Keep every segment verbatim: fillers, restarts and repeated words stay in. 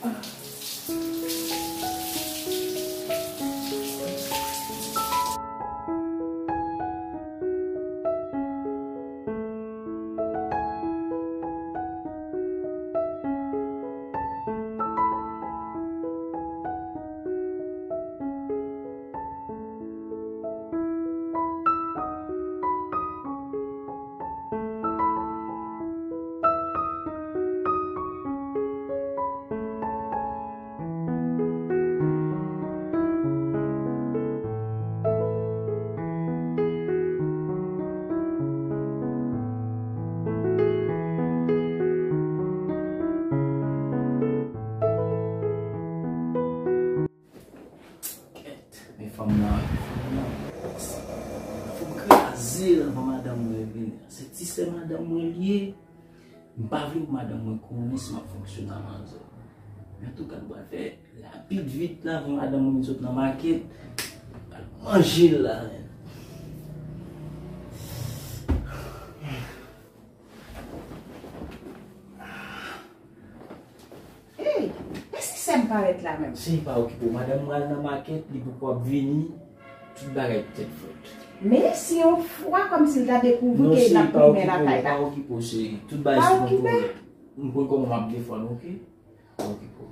Kèt, men fanm nan, fanm nan. Fò m kraze l anvan madanm mwen vini. Se ti sè madanm mwen li ye. M pa vle pou madanm mwen konnen si m ap fonksyone a manzè. Men antouka, nou pral fè rapid vit la, anvan madanm mwen vin sot nan makèt. Pral manje l la, men. Ey, èske sè m parèt la menm? Cheri, pa okipe w. Madanm mwen al nan makèt, li poko ap vini. Tout bagay tèt frèt. Men si yon fwa kòmsi l ta dekouvri ke l ap tounen lakay la. Non, cheri, pa okipe w, pa okipe w, cheri. Tout bagay sou kontwòl. M konn kòman m ap defann ou, oke? Pa okipe w.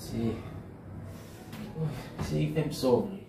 Cheri, cheri, fè m sa w vle.